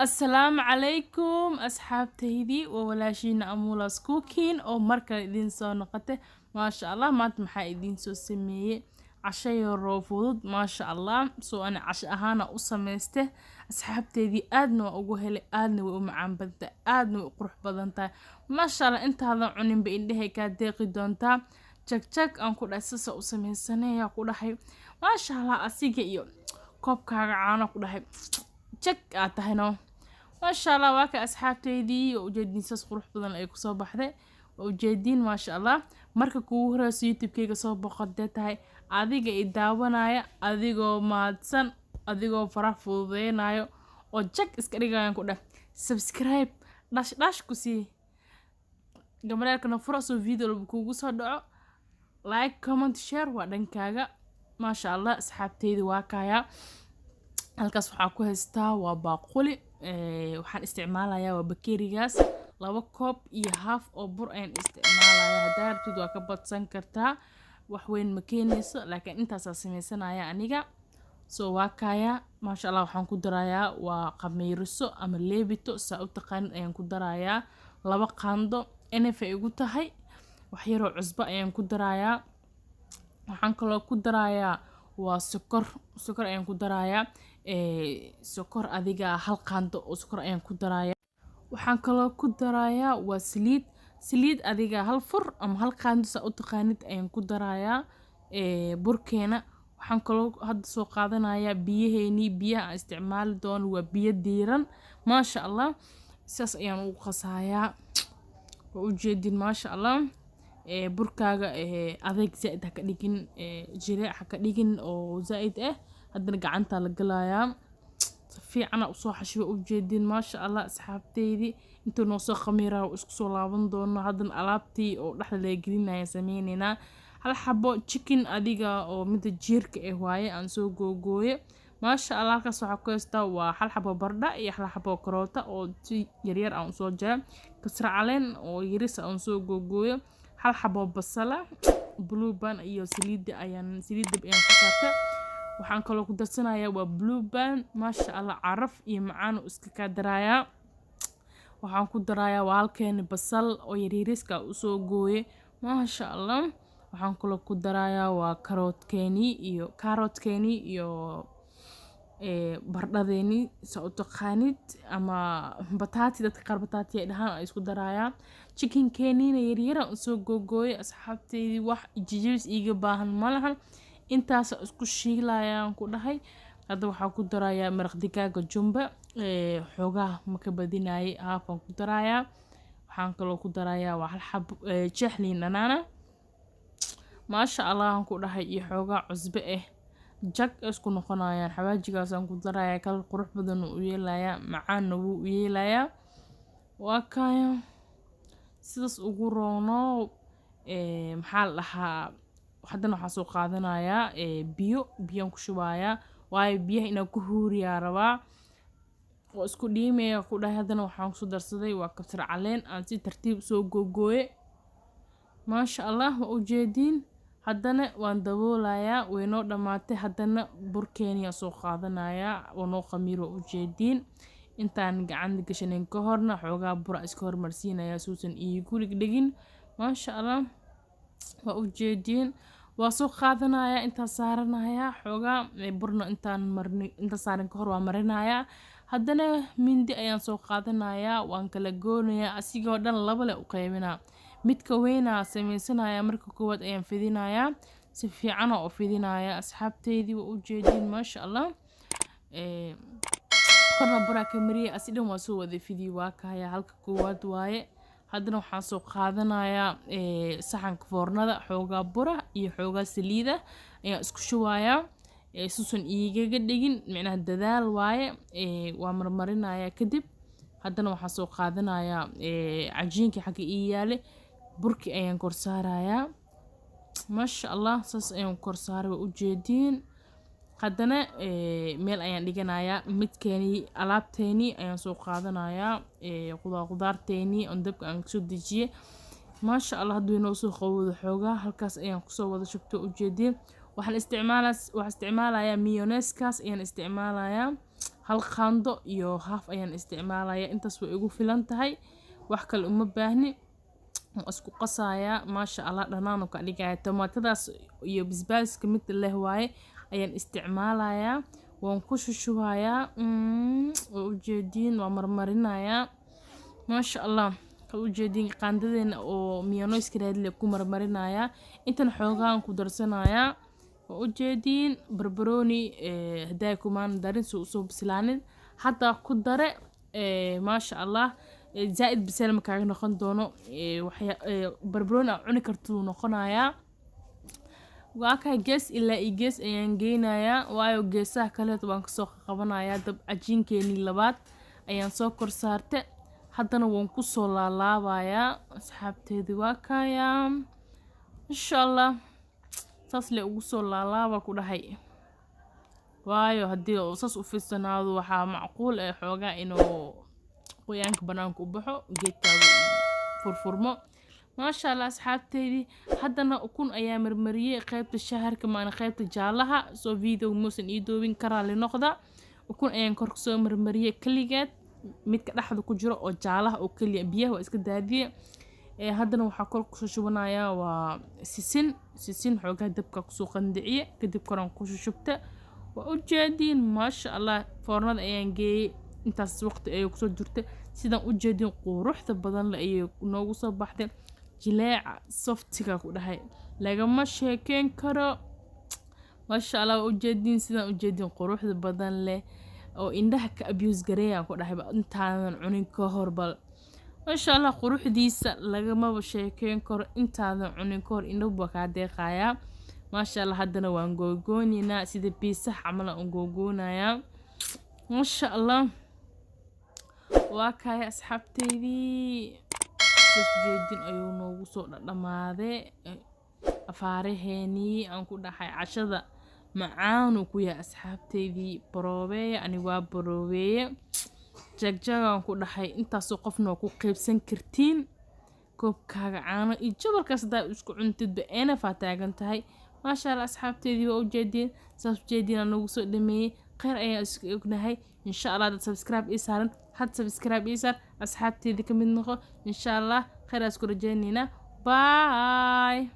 Asalaamu calaykum asxaabtaydii, waa walaashiina Amuula's Cooking oo mar kale idiin soo noqotay. Maasha Allah, maanta maxaa idiin soo sameeyey? Casho yaroo fudud, maasha Allah. Soo ana casho ahaana u samayste, asxaabteydii aadna waa ugu helay, aadna way u macaan badantahay, aadna way u qurux badan tahay, maasha Allah. Intaadan cuninba indhehay kaa deeqi doontaa. Jag jag aan ku dhahay, sasa u sameysanaya ku dhahay, maasha Allah. Asiga iyo koobkaaga caano ku dhahay, jag aad tahayno, maasha Allah. Waa ka asxaabteydii, waa ujeediin, saas qurux badan ay kusoo baxday, waa ujeediin, maasha Allah. Marka kugu horeyso YouTube-keyga soo boqodee tahay, adiga i daawanaya, adigoo mahadsan, adigoo farax fududeynayo oo jag iska dhigayaan ku dheh, subscribe dhash dhash ku sii, gambaleelkana fura soo video walba kuugu soo dhaco. Like, comment, share waa dhankaaga, maasha Allah. Asxaabteydi, waa kaya, halkaas waxaa ku haystaa waa baaquli. Waxaan isticmaalayaa waa bakeerigaas, 2 koob iyo haaf oo bur ayaan isticmaalaya. Haddaa rabtid waa ka badsan kartaa, wax weyn ma keenayso, laakiin intaasaa sameysanaya aniga. So waa kaya, maasha Allah. Waxaan ku darayaa waa qamiiriso ama leebito, saa u taqaanid, ayaan ku darayaa 2 qaando, nf ay igu tahay. Wax yaroo cusbo ayaan ku darayaa. Waxaan kaloo ku darayaa waa sokor, sokor ayaan ku darayaa, sokor adiga 1 qaando oo sokor ayaan ku darayaa. Waxaan kaloo ku darayaa waa saliid, saliid adiga hal fur ama 1 qaando, saa u taqaanid, ayaan ku darayaa burkeena. Waxaan kaloo hadda soo qaadanayaa biyaheenii. Biyaha aan isticmaali doono waa biyo diiran, maasha Allah. Sidaas ayaan ugu qasayaa, waa ujeedin, maasha Allah. Burkaaga adeeg zaaid ha ka dhigin, jileec ha ka dhigin oo zaaid ah. Haddana gacanta la galayaa, si fiican usoo xashiba, ujeedin, maasha Allah. Asxaabteydii, intuu noo soo khamiiraa isku soo laaban doono. Haddana alaabtii oo dhexda laga gelinaya sameyneynaa. Hal xabo chicken adiga oo mida jiirka ah waaye, aan soo googooye, maasha Allah. Halkaas waxaa ku haystaa waa hal xabo bardha iyo hal xabo karoota oo si yaryar aan usoo jaray, kasra caleen oo yaris aan soo googooyo, hal xabo basala, Blue Band iyo saliidda ayaan, saliid dab ayaan ku saartay. Waxaan kaloo ku darsanayaa waa Blue Band, maasha Allah, caraf iyo macaan uu iska kaa darayaa. Waxaan ku darayaa waa halkeeni basal oo yaryariska usoo gooye, maasha Allah. Waxaan kaloo ku darayaa waa karoodkeeni iyo bardhadeeni, saa u taqaanid, ama bataati, dadka qaar bataati ay dhahaan, ay isku darayaa. Chickenkeeniina yaryaraan usoo googooyay. Asxaabteydii, wax jijibis iiga baahan ma lahan, intaasa isku shiilayaan ku dhahay. Hadda waxaa ku darayaa maraq digaaga Jumbo, xoogaa ma ka badinayay, haafaan ku darayaa. Waxaan kaloo ku darayaa waa hal xabo jeex liin dhanaana, maasha Allah aan ku dhahay, iyo xoogaa cusbo ah, jag isku noqonayaan. Xawaajigaasaan ku darayaa, kalar qurux badan uu u yeelayaa, macaanna wuu u yeelayaa. Waa kaya, sidaas ugu roono. Maxaa la dhahaa, haddana waxaan soo qaadanayaa biyo, biyaan ku shubayaa, waayo biyaha inaan ku huuriyaa rabaa oo isku dhiimaya ku dhahay. Haddana waxaan kusoo darsaday waa kabsar caleen aan si tartiib soo googooye, maasha Allah, waa ujeediin. Haddana waan daboolayaa, way noo dhammaatay. Haddana burkeeniyaa soo qaadanayaa, waa noo khamiir, waa ujeediin. Intaan gacanta gashanin ka horna xoogaa bura iska hormarsiinayaa suusan iigu dhegdhegin, maasha Allah, waa ujeediin. Waa soo qaadanayaa, intaan saaranayaa xoogaa burna, intaan marin, inta saarin ka hor waa marinayaa. Haddana mindi ayaan soo qaadanayaa, waan kala goonayaa, asigoo dhan laba le u qaybinaa. Midka weynaa sameysanayaa, marka koowaad ayaan fidinayaa, si fiican oo u fidinayaa. Asxaabteydii, waa ujeediin, maasha Allah. Korna buraa ka mariyay, asi dhan waa soo wada fidiyey. Waa kaya, halka koowaad waaye. Haddana waxaan soo qaadanayaa saxanka foornada, xoogaa bura iyo xoogaa saliida ayaan isku shubayaa, suusan iigaga dhigin, micnaha dadaal waaye. Waa marmarinayaa. Kadib haddana waxaan soo qaadanayaa cajiinkii xagga ii yaale, burki ayaan kor saarayaa, maasha Allah. Saas ayaan kor saaray, waa ujeediin. Haddana meel ayaan dhiganayaa midkeeni, alaabteeni ayaan soo qaadanayaa, qudaarteeni oon dabka aan kasoo dejiyey, maasha Allah. Hadduu inoo soo qabowdo xoogaa, halkaas ayaan kusoo wada shubto, ujeediin. Waxaan isticmaalayaa mayonnaise-kaas ayaan isticmaalayaa. Hal qaando iyo haaf ayaan isticmaalaya, intaas way igu filan tahay, wax kale uma baahni. Waan isku qasayaa, maasha Allah, dhanaan ka dhigaya. Tomaatadaas iyo basbaaska mid leh waaye ayaan isticmaalayaa, waan ku shushubayaa. Waa ujeediin, waa marmarinayaa, maasha Allah. Waa ujeediin, qaandadeena oo mayonnaise raadle ku marmarinayaa, intan xoogaan ku darsanayaa. Waa ujeediin, barbarooni hadaa kumaan darin soo usoo bislaanin, hadda ku dare, maasha Allah. Zaaid biseel ma kaaga noqon doono, barbarooni aa cuni kartuu noqonayaa. Waa kaa, gees ilaa iyo gees ayaan geynayaa, waayo geesaha kaleeto waan kasoo qabanayaa. Dab cajiinkeenii labaad ayaan soo kor saarte, haddana waan kusoo laalaabayaa, asxaabteedii. Waa kayaa, insha Allah, saas le ugu soo laalaaba ku dhahay, waayo haddii uu saas u fidsanaado, waxaa macquul eh xoogaa inuu qoyaanka banaanka u baxo, geedkaaga furfurmo. Maasha Allah, asxaabteydii, haddana ukun ayaa marmariyey qaybta shaharka maana qaybta jaalaha. Soo video muusan ii doobin, ka raali noqda. Ukun ayaan kor kusoo marmariyey keligeed, midka dhexda ku jiro oo jaalaha oo keliya, biyaha waa iska daadiye. Haddana waxaa kor kusoo shubanayaa waa sisin. Sisin xoogaa dabka kusoo qandiciye, kadib koraan ku shushubta. Waa ujeediin, maasha Allah. Foornada ayaan geeyey, intaas waqti ayay kusoo jirtay. Sidaan ujeediin quruxda badan le ayay noogu soo baxday, jileeca softiga ku dhahay lagama sheekeyn karo, maasha Allah. Waa ujeediin, sidaan ujeediin quruxda badan leh oo indhaha ka abuse gareeyaan ku dhahay intaadan cunin ka hor. Bal maasha Allah, quruxdiisa lagamaba sheekeyn karo. Intaadan cunin ka hor indhahu baa kaa deeqayaa, maasha Allah. Haddana waan googoonaynaa, sida biisaha camal aan u googoonayaa, maasha Allah. Waa kaya, asxaabteydii, sidaas ujeedin ayuu noogu soo dhadhamaaday afaaraheenii aan ku dhahay. Cashada macaanuu ku yahay, asxaabteydii. Baroobeeya, ani waa baroobeeye, jagjagaan ku dhahay. Intaasoo qofna waa ku qaybsan kartiin. Koobkaaga caano iyo jabalkaas hadaa isku cuntidba, enafaa taagan tahay, maasha Allah. Asxaabteedii, waa ujeediin, saas ujeediin aan noogu soo dhameeyey. Kheyr ayaan isku ognahay, insha Allah. Dad subscribe ii saaran had subscribe ii saar, asxaabteedii ka mid noqo, insha Allah. Kheyr aan isku rajaynaynaa. Bye.